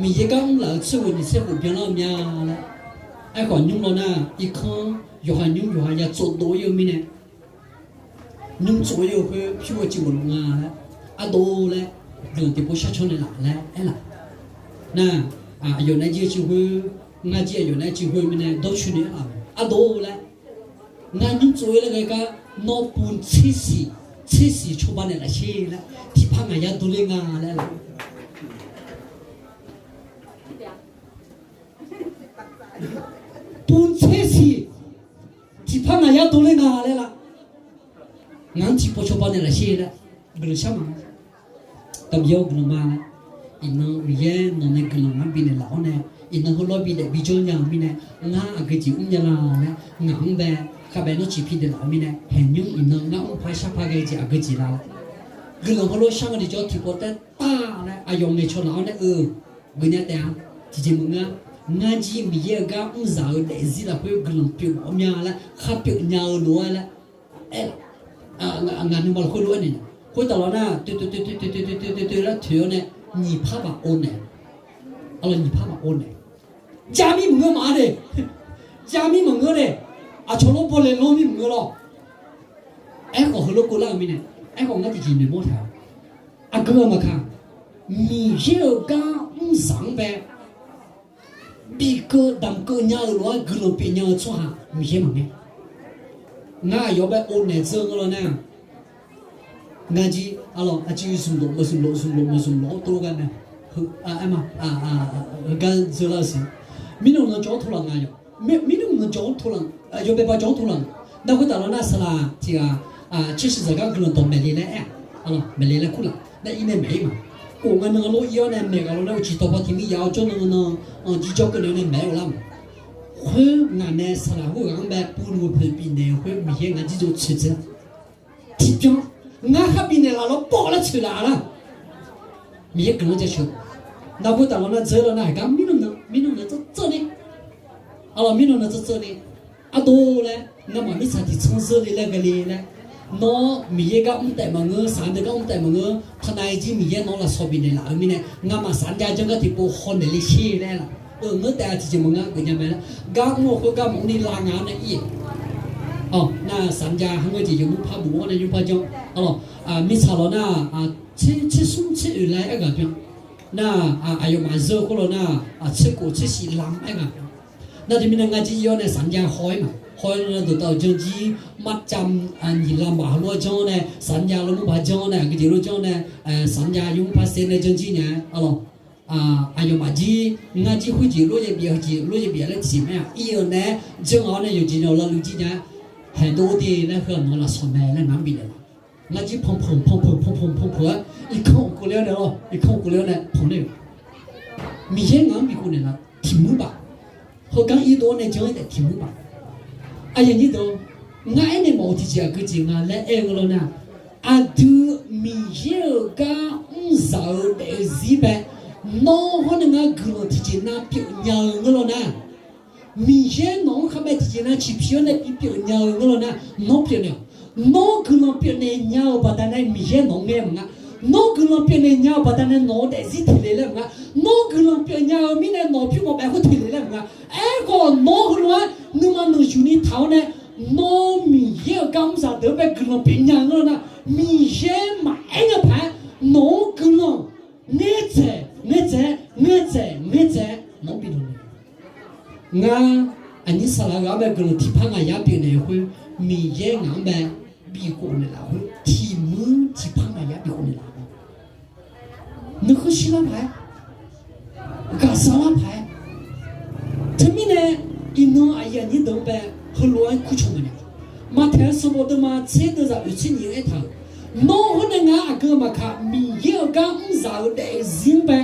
Miqyaer gar mr laf-euq tser ghoeq nyiq tser khof byanlar-eu mya laer. Aerkhawf nymr law nar irkanr yawqha nymr yawqha ya tsovdov-ir-eu mirnae, nymr tsov-ir-eu khoer pyur-eu civ maqlof nga laer, ardov laer, guiqlanq tiqpov shar caw naeqlaf laer aerlaf. Nar, aqyawf naeq-aer jir-eu civ khoer, ngar jir aqyawf naeq-aer civ khoer mirnae dawrcoeni aerlaf mae, ardov laer. Ngar nymr tsov-ir laer ghae gar, nawr pov tser siq, tser siq cawba naeqlaf sher laer, tiqpar ngaq yar dovler nga laer laf. Pov tser siq, tiqpar ngaq yar dovler nga laer laf. Ngaq-anr tiqpov cawba naeqlaf sher laer, guiqlanq shar ma. Taqbi-awr guiqlanq ma laer, iqnan Miqyaer nawq nae guiqlanq ngar bifnaeq laf-awr nae, iqnan heulof-aer bidaef bijawr nya-euq mirnae, ngar aqgeu jeq mrnya la laer ngaq-anr bae, khavbae nawr ciqpi daeqlaf-euq mirnae, haeqnymr iqnan ngar mr paq shar paq ghae jeq aqgeu jeq la laer, guiqlanq heulof shar nga tiqjawr tiqpov taer taq laer aqyawf ngaeqcawq laf-awr nae-eu, geufnya taef-a. Tiqjeq maqngeur-a, ngar jir Miqyaer-euq gar mrzaq-eu daefzir lafkhoer guiqlanq pyeuf mawf-eu mya laer khar pyeuf nya-eu lof-aer laer, aer, ngaq nuima lafkhoer lof-aer naeq, khoertaf lawq nar toeq toeq toeq toeq toeq toeq toeq toeq laer toeq-awr nae, Nyiq par maqov naeq. Arlawq, nyiq par maqov naeq. Jaqmir maqngeur maqaer de. Jaqmir maqngeur de. Aqcawq lor bawle lor mir maqngeur lawr. Aerkhawf heulof keuvlar-eu mirnae, aerkhawf ngar tiqjeq noeqmawr taq-a. Aqgeu-eu maqkaq, Miqyaer-euq gar mrzaq-anr bae bikeuv damqkeuv nya-eu lof-aer guiqlanq pyeuf nya-eu tsawrhaq Miqyaer maqngeur. Ngar aqyawf bae ov naeq dzeur-eu ngeur law nar, ngar jir arlawq aqcuiv zmqlof maqzmqlof zmqlof maqzmqlof-awr tov gar nae, aer ma, heugar dzeur lar-eu siq. Mirnan nan jawr-anr tov laq nga yawq. Mirnan nan jawr-anr tov laq, yawbae ba jawr-anr tov laq. Nar khoertaf lawr nar saqlaq tiq ghaq, tser shiq zaqgar guiqlanq dawq maeqle laer aer-aq, arlawq maeqle laer kur laf nar ir nae maeq-ir ma. Khof nga nan lor ir-awr nae maeq ghaq law nar uqcif tawqpaw tiq mir yaf-awr jawr nan nan, anq jir jawr keuv naeq-awr nae maeq-aer-eu lar ma. Khoer ngaq nae saqlaq khoerghaq-anr bae puvluq poeq bifnaeq-eu khoer Miqyaer ngar jir jov tsoeq dzae. Tiqbyan, ngar khar bifnaeq laf lawr bawr laer tsoeq laf-a lar. Miqyaer guiqlanq jaceuq. Nar khoertaf lawr nar dzeur lawr nar aqgar mirnan nan, mirnan nan tsawrtsawr ni, arlawq mirnan nan tsawrtsawr ni, ardov laer ngamaf mirtsaq tiqtsanr zeur le laer ghae le laer, nawr Miqyaer gar mr taef maqngeur, saqdeuq gar mr taef maqngeur, taqnav-aer jir Miqyaer nawq-anr lafsawq bifnaeq laf-eu mirnae ngamaf saqjav janr gar tiqpov hawnaeq le sher laer laf. Ngeur taef-a tiqjeq maqngeur geuf nya mae laer, gar mr-eu khoergar maqmr ni lav nga-awr nae ir-eq. Nar saqjav kharngeur jeq yawmur par bof-awr nae nymr par janr, arlawq, mirtsaq lawr nar, tser smr tser oeq laer aerghaq byan. Nar, aqyawfmaf zeur-eu khoer lawr nar, tser khof tser shif lam aerghaq byan. Nar teumirnae ngar jir ir-awr nae saqjav haw-aer ma, haw-aer nae dawqtawv-euq janr jir marcam nyiq lam baf heulof-aer janr-awr nae saqjav lawrmur baq janr-awr nae aqgeujeq lof janr-awr nae, saqjav yawmur par saev nae janr jir nya-a arlawq. Aqyawfmaf jir ngar jir khoerjeq lof yabi-a heujeq lof yabi-a laer tiqsiq mae-aq ir-eu nae-aer janr-awr nae yawqjeq nya-awr lavluv jir nya-a. Haeqdov de laer heu-aq nawq-eu lafsawq mae laer ngaq-anr bifnaeq laf. Ngar jir panpeuq panpeuq panpeuq panpeuq-aer iqkanr uqkeuv le-awr nae lawr, iqkanr uqkeuv le-awr nae panq ler-euq. Miqyaer ngaq-anr bikhof naeqlaf tiq muir baf. Heugar irdov-awr nae jan-aer taef tiq muir baf. Aqyuif aqnyir deuq, ngar aernaeq mawf-eu tiqjeq aqgeu jeq nga laer aer-eu ngeur law nar, aqdui Miqyaer-euq gar mrzaq-eu daef-eu zir bae, nawr hawr nae ngar guiqlanq tiqjeq nav pyeuf nya-eu ngeur law nar, Miqyaer nawq-anr kharmae tiqjeq nav ciqpi-awr nae bipyeuf nya-eu ngeur law nar, nawr pyeufnaeq-awq. Nawr guiqlanq pyeufnaeq nya-euq baqdanae Miqyaer nawq-anr ngaer maqnga. Nawr guiqlanq pyeufnaeq nya-euq baqdanae nawq-eu daefzir teq le laer maqnga. Nawr guiqlanq pyeuf nya-eu mirnae nawq-eu pyur mawf baef khoer teq le laer maqnga. Aerkhawf nawr heulof-aer nuima noeqyuq ni taq-awr nae, nawr Miqyaer-euq gar mrzaq deuq-anr bae guiqlanq pyeuf nya-eu ngeur law nar, Miqyaer maqaer nya paq-aer nawq-anr guiqlanq ngaer dzaeq ngaer dzaeq-aer ngaer dzaeq ngaer dzaeq-aer nawq-anr bif lanq naeq. Ngar aqnyir saqlaq ghaq-anr bae guiqlanq tiqpar ngaq yar pyeufnaeq-eu khoer, Miqyaer ngaq-anr bae bikhof naeqlaf khoer tiq muir tiqpar ngaq yar bikhof naeqlaf-a. Nuikhanr shirlar paq-aer, ghaqsar lar paq-aer. Teumirnae iqnan aqyuif aqnyir deuq-anr bae heulof-aer kur cawq naeq naeq. Maqtaeq-eu sanqbof deuvma tser deuvzaq oeq tser nyiq-anr aertaq-euq, nawr hawr nae ngar aqgeu maqkaq Miqyaer-euq gar mrzaq-eu daefzir-anr bae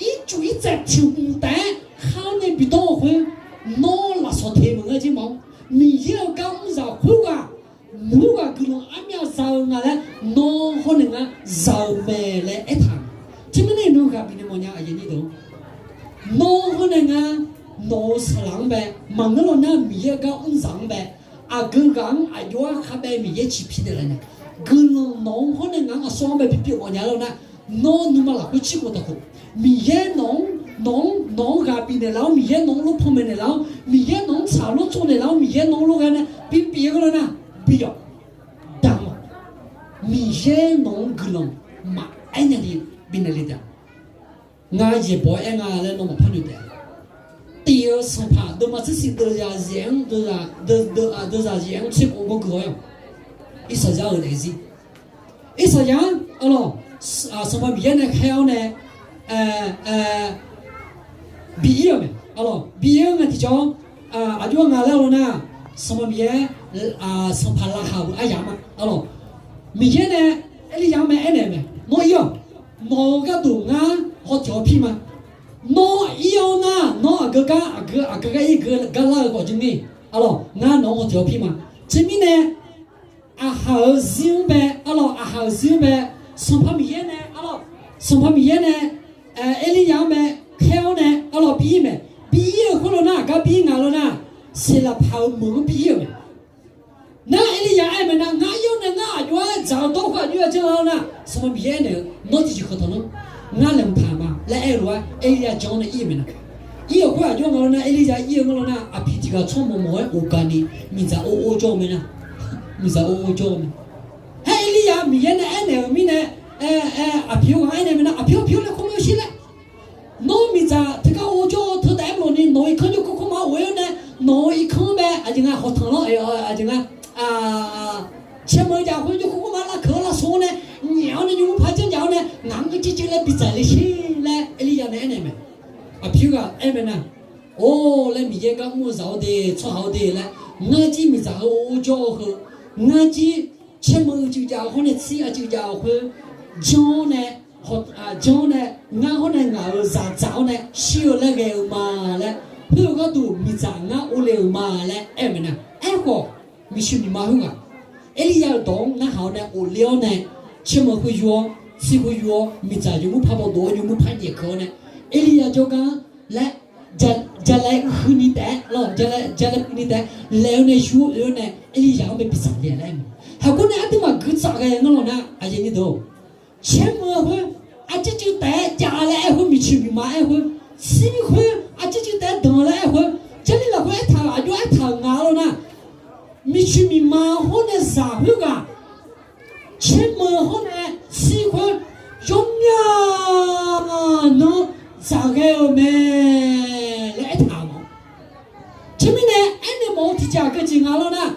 ircuf irtsaev tiq hmq taef-aer khar-awr nae bidawr-eu khoer, nawr lafsawq teq maqngeur jir ma-awr, Miqyaer-euq gar mrzaq khoerghaq, nmr ghaq guiqlanq armyav za-eu nga laer nawr hawr nae ngar za-eu mae laer aertaq-euq. Teumirnae iqnan ghaq bifnaeq mawfnya aqyuif aqnyir deuq, nawr hawr nae ngar nawq-eu saqlaq-anr bae maqngeur law nar Miqyaer-euq gar mrzaq-anr bae aqgeu ghaq-anr aqjox-aer kharbae Miqyaer ciqpi naeqlaf nae, guiqlanq nawq-anr hawr nae ngaq-anr aqsur-anr bae bipyeuf mawfnya law nar, nawr nuima lafkhoer cirkhof taqkhof. Miqyaer nawq-anr, nawq-anr, nawq-anr ghaq bifnaeq laf-awr, Miqyaer nawq-anr lorpan maeqnaeq laf-awr, Miqyaer nawq-anr tsaq lortsov naeq laf-awr, Miqyaer nawq-anr lorghae nae bipyeuf-eu law nar, biyawf damq-awq. Miqyaer nawq-anr guiqlanq maqaer nya ni bifnaeq le taef. Ngar yaeqbawq-aer aer nga laer nawmaf par noeq taef. Tif-eu sanqpaq deuvma tser siq deuvzaq yaef-anr, deuvzaq, deuvzaq yaef-anr tser khof gawr gui-awr yawq. Irsaqzar-euq daefzir. Irsaqzar-anr arlawq, Sanqpaq Miqyaer nae khaer-awr nae bi ir-euq mae. Arlawq bi ir-eu nga tiqjawr-anr aqjox-aer nga laer-eu nar, Sanqpaq Miqyaer, Sanqpaq Laqkhaq-euq aryamq ma. Arlawq Miqyaer nae Erlirya-anr mae aernaeq-eu mae, nawr ir-awq. Nawq-euq gharduq ngar hawteq hawpir ma. Nawr ir-awr nar, nawr aqgeu gar, aqgeu, aqgeu gar ir geu gar lar-eu khawf jir mir. Arlawq ngar nawq-anr hawteq hawpir ma. Teumirnae aqhaq-euq zir-anr bae, arlawq aqhaq-euq zir-anr bae, Sanqpaq Miqyaer nae, arlawq Sanqpaq Miqyaer nae Erlirya-anr mae khaer-awr nae arlawq bi ir mae. Bi ir-euq khoerlof nar, aqgar bi ir ngaq law nar, seqlaqpaq-euq meuq-anr bi ir-euq mae. Nar Erlirya aer mae nar, ngar ir-awr nae ngar aqjox-aer dzaq-eu dawr khoer aqjox-aer janr-a law nar, Sanqpaq Miqyaer aernaeq-eu nawr tiqjeq khanqtanq nar, Ngar laeqhmq taq ma laer aer-eu lof-aer, Erliryav jan-awr nae ir-eu mae nar. Ir-euq khoer aqjox nga lawr nar, Erliryav ir-eu nga lawr nar, aqpiq tiq ghaq tsawrmawq mawq-aer of gani miqdzaq or or jawr-eu mae nar. Miqdzaq or or jawr-eu mae. Aer, Erliryav Miqyaer nae aernaeq-euq mirnae, aqpiq-eu ghaq aernaeq mae nar, aqpiq-awr, aqpiq-awr laer kawrmawr shir laer. Nawr miqdzaq teugar or or jawr-eu teu taef-aer mawf ni, nawq-euq iqkanr jawrkawr kawrma of-aer-awr nae, nawq-euq iqkanr-anr bae aqjeq nga hawqtanq lawr, aqjeq nga caermeuq-eu jaf khoer jawrkawr kawrma lavkeuq-awr lavsmr-awr nae, nyaef-awr nae nymr par janrjaf-awr nae, ngaq-anr jirjir laer bidzaq le sher laer Erliryav nae aernaeq mae. Aqpiq-eu ghaq aer mae nar, or laer Miqyaer gar mr-eu zaq-awr de, tsawrhaq-awr de laer, ngar jir miqdzaq heu or or jawr-eu heu, ngar jir caermeuq uicuiv jav-eu hawr nae tsir aqcuiv jav-eu khoer, janr-awr nae, janr-awr nae, ngar hawr nae ngaq-euq zaq dzaq-awr nae shir-eu laer ghae-eu ma laer, khoer-eu gharduq miqdzaq ngar or le-euq ma laer aer-eu mae nar. Aerkhawf, miqshuq miqma khoerghaq Erliryav-euq dawq-anr narhaq-awr nae of ler-awr nae, caermeuq khoer yur-awr, tsir khoer yur-awr, miqdzaq yawmuir par bawdov-awr yawmuir par nyaef keuv-awr nae, Erliryav jawrgar laer, jalae huini taef-aer, jalae huini taef-aer laeq-awr nae yur oe-awr nae Erliryav-anr bae bidzaq le-a laer aer-eu mae. Haqgor nae aqduimaf guiqtsaf ghae ngar lawq nar, aqyuif aqnyir deuq-or, caermeuq khoer aqcuiv cuiv taef-aer jav laer aer khoer, miqshuq miqma aer khoer, tsir khoer aqcuiv cuiv taef-aer danq laer aer khoer, Jarlif lafkhoer aertaq-euq aqjox aertaq-euq nga lawr nar, miqshuq miqma hawr nae zaq khoerghaq caermeuq hawr nae tsir khoer yawmya nan dzaq ghae-eu mae laer aertaq-euq ma. Teumirnae aernaeq mawf-eu tiqjeq aqgeu jeq nga lawr nar,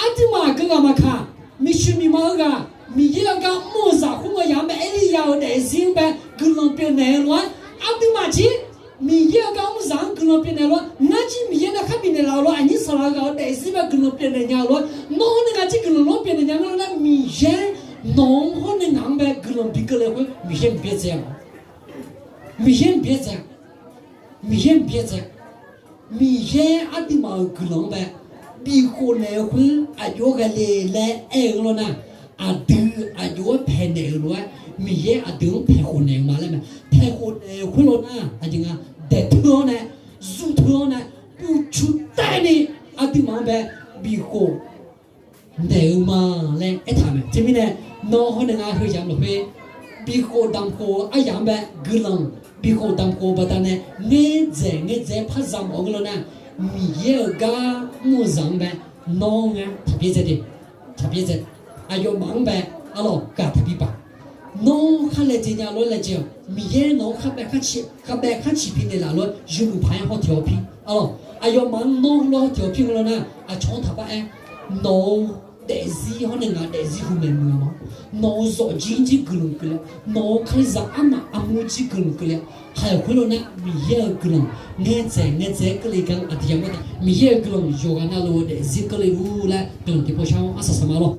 aqduimaf aqgeu ghaq maqkaq, miqshuq miqma heughaq Miqyaer-euq gar mr-eu zaq khoerngae yamq-anr bae Erliryav-euq daefzir-anr bae guiqlanq pyeufnaeq-eu lof-aer, aqduimaf jir Miqyaer-euq gar mr zaq-anr guiqlanq pyeufnaeq lof-aer, ngar jir Miqyaer nae khar bifnaeq laf-euq lof-aer, aqnyir saqlaq-eu ghaq-euq daefzir bae guiqlanq pyeufnaeq nya-eu lof-aer, nawr hawr nae ngar jir guiqlanq nawr pyeufnaeq nya-eu lof-aer nar, Miqyaer nawq-anr hawr nae ngaq-anr bae guiqlanq bi keuvle khoer Miqyaer mqbyaer dzae-a. Miqyaer mqbyaer dzae-a. Miqyaer mqbyaer dzae-a. Miqyaer aqduimaf-euq guiqlanq-anr bae bifkhof naeq-eu khoer aqjox-aer ghae le laer aer-eu lawr nar, aqdui aqjox-aer paeqnaeq-euq lof-aer Miqyaer aqdui-anr paeqkhof naeq-eu ma laer mae. Paeqkhof naeq-eu khoer lawr nar, aqjeq nga daeqteu-awr nae, zuqteu-awr nae, uqcuf taev ni aqduimaf-anr bae bifkhof naeq-eu ma laer aertaq mae. Teumirnae nawr hawr nae ngar heuzaq-anr lafkhoer bifkhof damqkhof-eu aryamq-anr bae guiqlanq bifkhof damqkhof-eu baqdanae ngaerdzaeq ngaerdzaeq-aer par za mawf-eu ngar lawr nar, Miqyaer-euq gar mr-eu zaq-anr bae nawr ngae taqbyaer dzae de. Taqbyaer dzae. Aqyawfmaf-anr bae arlawq gaq taqbi baq. Nawr khar laejae nya lof-aer laejae-awq. Miqyaer nawq-anr khar bae khar ciq, khar bae khar ciq pi naeqlaf lof-aer yawmuiq paq-aer hawteq-awr pi. Arlawq, aqyawfmaf-anr nawr heulof-aer hawteq-awr pi nga lawr nar, aqcawq-anr taqpar aer, nawq-eu daefzir hawr nae ngaq daefzir hu maeqmuiq-a ma. Nawq-eu zawqjir jir guiqlanq keuvle, nawq-eu kalizaq armaf armur jir guiqlanq keuvle. Haiq khoerlof nar Miqyaer-euq guiqlanq ngaerdzaeq ngaerdzaeq-aer keuvle gar aqdui yamawr taef. Miqyaer-euq guiqlanq yawqghaq navluf-eu daefzir keuvle luf laer guiqlanq tiqpov shar-awr arsaq saq ma lawr.